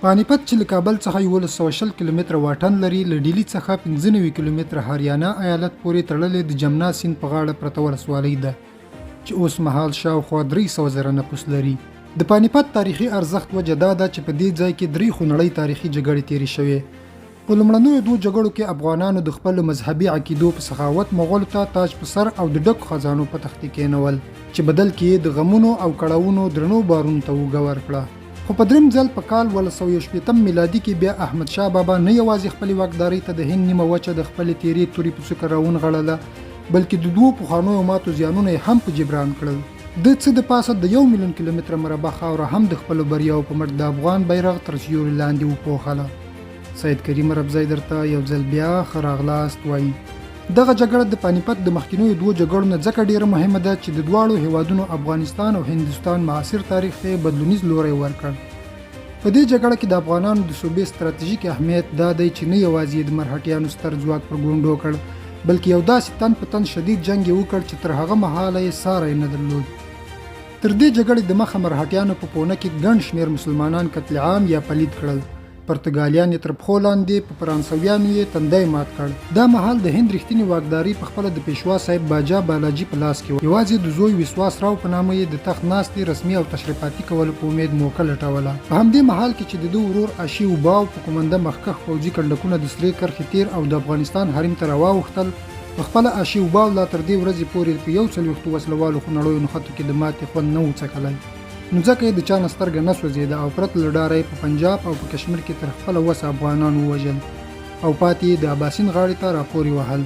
پاني پت چې له کابل څخه 1120 کیلومتره واټن لري، له ډیلي څخه 95 کیلومتره هاریانا ایالت پورې تړلې د جمنا سیند په غاړه پرته ولسوالۍ ده چې اوس مهال شاوخوا 300 زره نفوس لري. د پاني پت تاریخي ارزښت وجه دا ده چې په دې ځای کې درې خونړۍ تاریخي جګړې تېرې شوې. په لومړنیو دوو جګړو کې افغانانو د خپلو مذهبي عقیدو په سخاوت مغولو ته تاج په سر او د ډکو خزانو په تختې کېنول چې بدل کې یې د غمونو او کړاوونو درنو بارونو ته اوږه ورکړه. خو په دریم ځل په کال 1861 میلادي کې بیا احمدشاه بابا نه یوازې خپلې واکدارۍ ته د هند نیمه وچه د خپلې تیرې تورې په څوکه راونغړله بلکې د دوو پخوانیو ماتو زیانونه یې هم په جبران کړل. ده څه د پاسه د یو میلیون کیلومتره مربع خاوره هم د خپلو بریاوو په مټ د افغان بیرغ تر سیوري لاندې وپوښله. سید کریم عربزی درته یو ځل بیا ښه راغلاست وایي. دغه جګړه د پانیپت د مخکینیو دوو جګړو نه ځکه ډیره مهمه ده چې د دواړو هیوادونو افغانستان او هندوستان معاصر تاریخ ته یې بدلونیز لوری ورکړ. په دې جګړه کې د افغانانو د سوبې ستراتیژیک اهمیت دا دی چې نه یوازې یې د مرهټیانو ستر ځواک پر ګونډو کړ بلکې یو داسې تن په تن شدید جنګ یې وکړ چې تر هغه مهاله یې ساری نه درلود. تر دې جګړې د مخه مرهټیانو په پونه کې ګڼ شمېر مسلمانان قتل عام یا پلید کړل. پرتګالیان یې تر پښو لاندې، په فرانسویانو یې تندی مات کړ. دا مهال د هند رښتینې واکداري په خپله د پېشوا صاحب باجا بالاجي په لاس کې وه. یوازې د زوی وسواس راو په نامه یې د تخت ناستې رسمي او تشریفاتي کولو په امید موکه لټوله. په همدې مهال کې چې د ده ورور اشي اوباو په کومنده مخکښ پوځي کنډکونه د سرې کرښې تېر او د افغانستان حریم ته راواوښتل، په خپله اشي اوباو لا تر دې ورځې پورې په 41 وسله والو خونړیو نښتو کې د ماتې خوند نه و څکلی. نو ځکه یې د چا نه سترګه نه سوځېده او پرته له ډاره یې په پنجاب او په کشمیر کې تر خپله وسه افغانان ووژل او پاتې یې د اباسین غاړې ته راپورې وهل.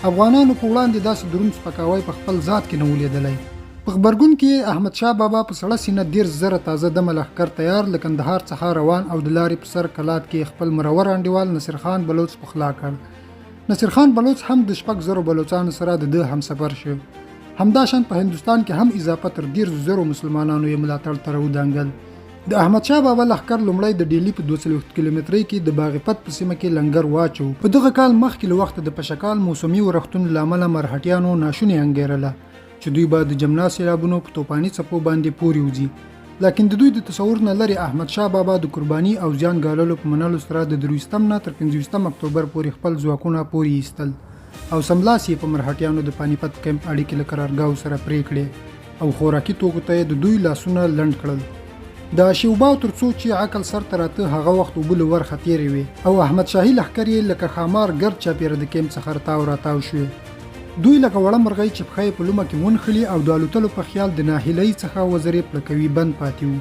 افغانانو په وړاندې داسې دروند سپکاوی په خپل ذات کې نه و لیدلی. په غبرګون کې یې احمدشاه بابا په سړه سینه 30,000 تازه دمه لښکر تیار له کندهار څخه روان او د لارې په سر کلات کې یې خپل مرور انډیوال نصیرخان بلوڅ پخلا کړ. نصیرخان بلوڅ هم د 6000 بلوڅانو سره د ده همسفر شو. همداشان په هندوستان کې هم اضافه تر 30,000 مسلمانانو یې ملاتړ ته راودانګل. د احمدشاه بابا لښکر لومړی د ډیلي په 42 کیلومترۍ کې د باغ پت په سیمه کې لنګر واچو. په دغه کال مخکې له وخته د پشکال موسمي ورښتونو له امله مرهټیانو ناشونې انګېرله چې دوی به د جمنا سیلابونو په توپاني څپو باندې پورې وځي. لاکن د دوی د تصور نه لرې احمدشاه بابا د قرباني او زیان ګاللو په منلو سره د 23 نه تر 25 اکتوبر پورې خپل ځواکونه پورې ایستل. او سملاسي یې په مرهټیانو د پانیپت کمپ اړیکې له قرارګاوو سره پرې کړې او خوراکي توکو ته یې د دوی لاسونه لنډ کړل. د اشیوباو تر څو چې عقل سر ته راته هغه وخت اوبه له ورخه تېرې وې او احمدشاهي لښکر یې لکه ښامار ګرد چاپېره د کمپ څخه رتاو راتاو شوې. دوی لکه وړه مرغۍ چې پښه یې په لومه کې ونښلي او د الوتلو په خیال د ناهیلۍ څخه وزرې پړکوي بند پاتې وو.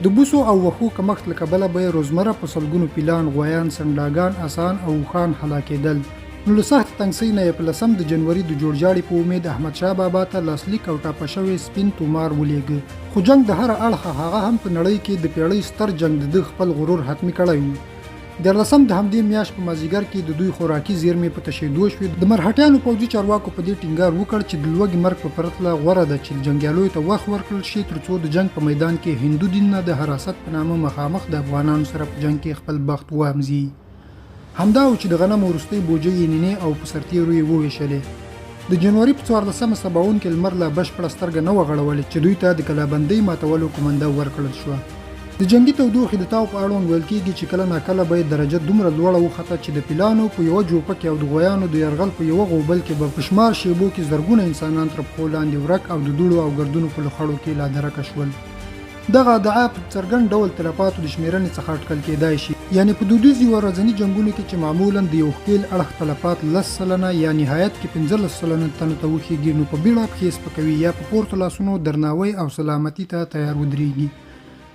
د بوسو او وښو کمښت له کبله به یې روزمره په سلګونو پیلان، غوایان، سنډاګان، اسان او اوښان هلاکېدل. نو له سختې تنګسۍ نه یې په لسم د جنوري د جوړجاړي په امید احمدشاه بابا ته لاسلیک او ټاپه شوی سپین تومار ولېږه. خو جنګ د هره اړخه، هغه هم په نړۍ کې د پېړۍ ستر جنګ د ده خپل غرور حتمي کړی و. دیارلسم د همدې میاشت په مازیګر کې د دوی خوراکي زیرمې په تشېدو شوې. د مرهټیانو پوځي چارواکو په دې ټینګار وکړ چې د لوږې مرګ په پرتله غوره ده چې جنګیالیو ته وخت ورکړل شي ترڅو د جنګ په میدان کې هندو دین نه د حراست په نامه مخامخ د افغانانو سره په جنګ کې خپل بخت وامزي. همدا و چې د غنمو وروستۍ بوجۍ یې نینې او په سرتېرو یې ووېشلې. د جنوري په 14مه سباوون کې لمر لا بشپړه سترګه نه وه غړولې چې دوی ته د کلابندۍ ماتولو کومنده ورکړل شوه. د جنګي تودوخې د تاو په اړوند ویل کېږي چې کله ناکله به یې درجه دومره لوړه وخته چې د پیلانو په یوه جوپه کې او د غویانو د یرغل په یوه غوبل کې به په شمار شېبو کې زرګونه انسانان تر پښو لاندې ورک او د دوړو او ګردونو په لوخړو کې لادرکه شول. دغه ادعا په څرګند ډول تلفاتو د شمېرنې څخه اټکل کېدای شي، یعنې په دودیز یوه ورځني جنګونو کې چې معمولاً د یو ښکېل اړخ تلفات 10% یا نهایت کې 15% تنو ته وخېږي، نو په بیړه پښې سپکوي یا په پورته لاسونو درناوی او سلامتي ته تیار ودرېږي.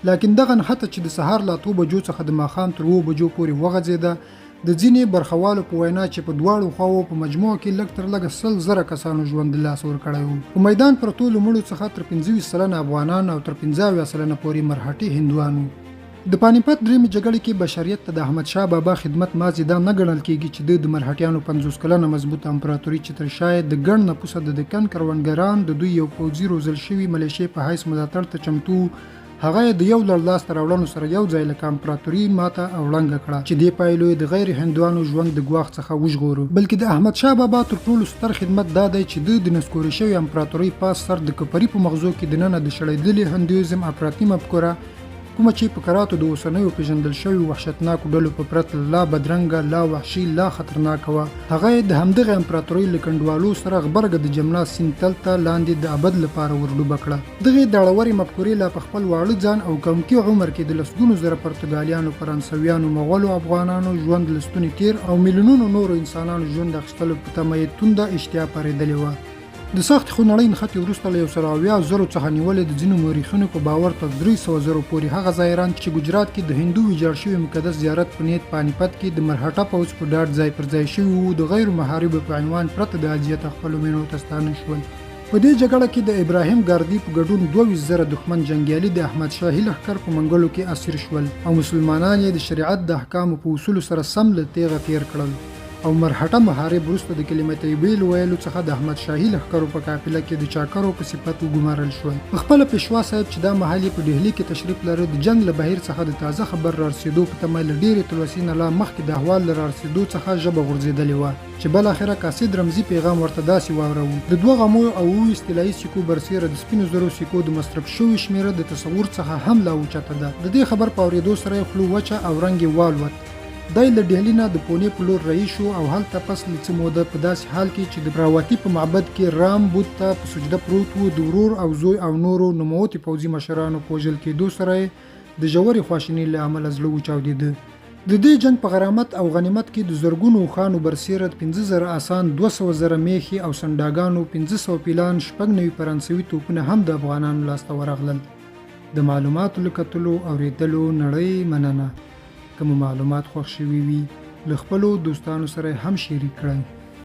لاکن دغه نښته چې د سهار له اتو بجو څخه د ماښام تر اوو بجو پورې وغځېده، د ځینې برخوالو په وینا چې په دواړو خواوو په مجموع کې لږ تر لږه 100,000 کسانو ژوند د لاسه ورکړی و. په میدان پرتو له مړو څخه تر 25% افغانان او تر 75% پورې مرهټي هندوان وو. د پانیپت درېیمې جګړې کې بشریت ته د احمدشاه بابا خدمت مازې دا نه ګڼل کېږي چې ده د مرهټیانو 50 کلنه مضبوطه امپراتوري چې تر شا یې د ګڼ نفوسه د دکن کروندګران د دوی یو پوځي روزل شوي ملېشې په حیث ملاتړ ته چمتو وو، هغه یې د یو لړ لاسته راوړنو سره یو ځای لکه امپراتوري ماته او ړنګه کړه چې دې پایلو یې د غیر هندوانو ژوند د ګواښ څخه وژغوره. بلکې د احمدشاه بابا تر ټولو ستر خدمت دا دی چې ده د نسکورې شوې امپراتورۍ پاس سر د کپري په مغزو کې دننه د شړېدلي هندویزم افراطي مفکوره کومه چې په کراتو د اوسنیو پېژندل شویو وحشتناکو ډلو په پرتله لا بدرنګه، لا وحشي، لا خطرناکه وه، هغه یې د همدغې امپراتورۍ له کنډوالو سره غبرګه د جمنا سیند تل ته لاندې د ابد لپاره ور ډوبه کړه. دغې دړورې مفکورې لا په خپل واړه ځان او کمکي عمر کې د لسګونو زره پرتګالیانو، فرانسویانو، مغولو افغانانو ژوند له ستوني تېر او میلیونونو نورو انسانانو ژوند اخیستلو په تمه یې تونده اشتها پارېدلې وه. د سختې خونړۍ نښتې وروسته له 170 زرو څخه نیولې د ځینو مورخینو په باور تر 300 زرو پورې هغه زایران چې ګجرات کې د هندو ویجاړ شوي مقدس زیارت په نیت په انیپت کې د مرهټه پوځ په ډاډ ځای پر ځای شوي وو، د غیر محاربو په عنوان پرته د اذیته خپلو مېنو ته ستانه شول. په دې جګړه کې د ابراهیم ګاردي په ګډون 22 زره دښمن جنګیالي د احمدشاهي لښکر په منګولو کې اسیر شول او مسلمانان یې د شریعت د احکامو په اصولو سره سم له تېغه تېر کړل او مرهټه محارب وروسته د کلمه طیبې له ویلو څخه د احمد شاهي لښکرو په قافله کې د چاکرو په صفت وګمارل شول. په خپله پېشوا صاحب چې دا مهال یې په ډهلي کې تشریف لره د جنګ له بهیر څخه د تازه خبر رارسېدو په تمه له ډېرې تلوسې نه لا مخکې د احوال له رارسېدو څخه ژبه غورځېدلې وه چې بالاخره قاصد رمزي پیغام ورته داسې واوراوه، د دوه غمیو او 27 طلایي سکو برسېره د سپینو زرو سکو د مصرف شویو شمېره د تصور څخه هم لا اوچته ده. د دې خبر په اورېدو سره یې خوله وچه او رنګ یې والوت. دی له ډهلي نه د پونې په لور رهي شو او هلته پس له څه موده په داسې حال کې چې د براوتي په معبد کې رام بت ته په سجده پروت و، د ورور او زوی او نورو نوموتي پوځي مشرانو په وژل کېدو سره یې د ژورې خواشینۍ له امله زړه وچاودېده. د دې جنګ په غرامت او غنیمت کې د زرګونو اوښانو برسېره 5000 اسان، 200 زره مېښې او سنډاګانو، 500 پیلان، 96 فرانسوي توپونه هم د افغانانو لاسته ورغلل. د معلوماتو له کتلو، اورېدلو نړۍ مننه. که مو معلومات خوښ شوي وي، له خپلو دوستانو سره یې هم شریک کړئ.